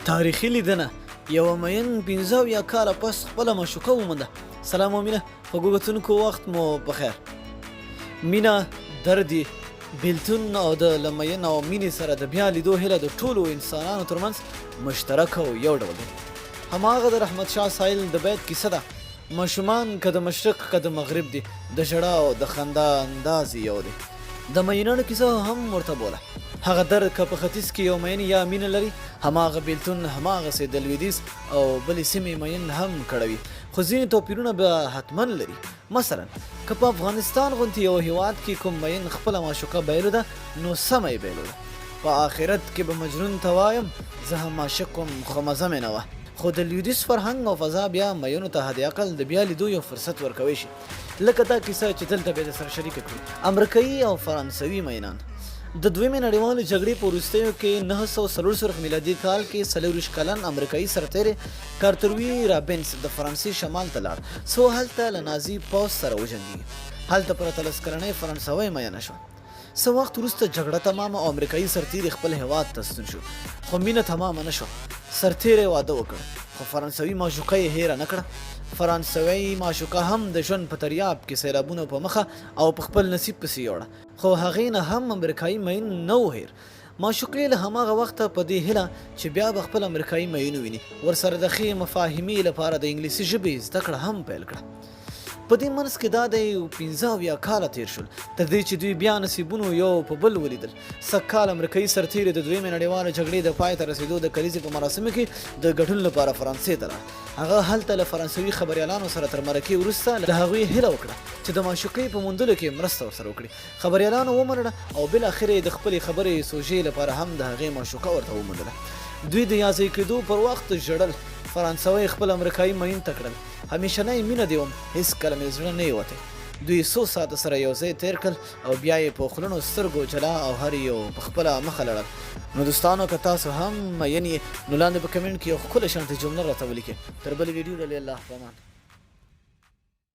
تاریخي لیدنه، یوه مین 75 کاله پس خپله معشوقه ومونده. سلام او مینه خوږو کتونکو، وخت مو پخیر. مینه، درد، بیلتون او د له مین او مینې سره د بیا لیدو هیله د ټولو انسانانو ترمنځ مشترک او یو ډول دی. هماغه د رحمت شاه ساحل د بیت کیسه ده. ماشومان که د مشرق که د مغرب دي، د ژړا او د خندا انداز یې یو دی. د مئینانو کیسه هم ورته بوله. هغه درد که په ختیځ کې یو مئین یا مینه لري، هماغه بېلتون هماغسې د لویدیځ او بلې سیمې مئین هم کړوي، خو ځینې توپیرونه به حتماً لري. مثلاً که په افغانستان غوندې یوه هېواد کې کوم مئین خپله معشوقه بایلوده، نو سمه یې بایلوده. په آخرت کې به مجنون ته وایم، زه هم عاشق وم، خو مزه مې نه وه. خو د لویدیځ فرهنګ او فضا بیا مئینو ته حد اقل د بیا لیدو یو فرصت ورکوی شي. لکه دا کیسه چې دلته به یې درسره شریکه کړو. امریکایي او فرانسوي مئینان د دویمې نړیوالې جګړې په وروستیو کې 944 میلادي کال کې 24 کلن امریکایي سرتېری کارتروي رابنس د فرانسې شمال ته لاړ، څو هلته له نازي پوځ سره وجنګېږي. هلته پر 18 کلنۍ فرانسوۍ مئینه شوه. څه وخت وروسته جګړه تمامه او امریکایي سرتیري خپل هیواد ته ستون شو، خو مینه تمامه نه شوه. سرتیری واده وکړ، خو فرانسوي معشوقه یې هیره نه کړه. فرانسوۍ معشوقه هم د ژوند په دریاب کې سیلابونو په مخه او په خپل نصیب پسې یوړه، خو هغې نه هم امریکایي مئین نه و هیر. معشوقې له هماغه وخته په دې هیله چې بیا به خپل امریکایي مئین وویني، ورسره د ښې مفاهمې لپاره د انګلیسي ژبې زده کړه هم پیل کړه. په دې منځ کې دا دی 75 کاله تېر شول، تر دې چې دوی بیا نصیبونو یو په بل ولیدل. سږ کال امریکایي سرتېري د دویمې نړیوالې جګړې د پای ته رسېدو د کلیزې په مراسمو کې د ګډون لپاره فرانسې ته لاړ. هغه هلته له فرانسوي خبریالانو سره تر مرکې وروسته له هغوی هیله وکړه چې د معشوقې په موندلو کې مرسته ورسره وکړي. خبریالانو ومنله او بالاخره یې د خپلې خبرې سوژې لپاره هم د هغې معشوقه ورته وموندله. دوی د یاځای کېدو پر وخت ژړل. فرانسوۍ خپل امریکایي مئین ته کړل. همیشنۍ مینه دې وم، هیڅکله مې زړه نه یې وتی. دوی څو ساعته سره یو ځای تېر کړل او بیا یې په خلنو سترګو جلا او هر یو په خپله مخه لړل. نو دوستانو که تاسو هم مین یې نو لاندې په کمنټ کې یو ښکلې شانتې جمله راته ولیکئ. تر بلې ویډیو للې الله په امان.